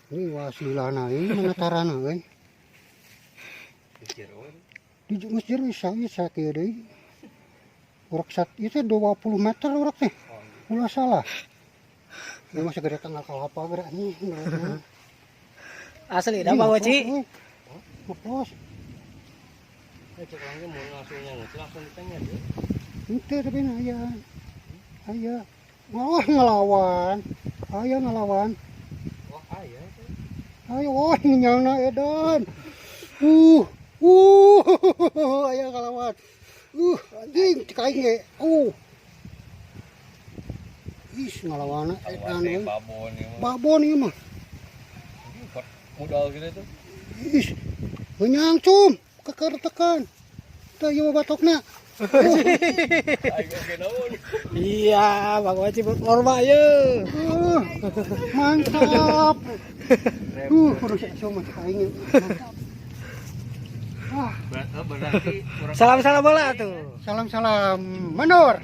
Ini wasilana ini mana tarana euy. Di geus jero isa isa kieu deui. Urak sat itu 20 meter urak teh. Ulah salah. Ini masih gede tanggal kalapa gerak nih. Asli dah, Bang Oci. Ngeplos. Cek langsung mau langsung yang langsung ditanya dia. Ente tapi na aya. Aya. Wah, ngelawan. Aya ngelawan. Wah, aya itu. Ayo, wah, ngenyangna edan. Aya ngelawan. Anjing, cek aing ge. Ih, ngelawan edan euy. Babon ieu mah. Babon ieu mah. Modal gitu tuh. Ih, ngenyang cum, keker tekan. Tah ieu batokna. Aing oge naon. Iya, Bang Oci norma ye. Mantap. Kudu cek mah cek aing. Mantap. Wah, Berarti Salam-salam bola tuh. Salam-salam mandor.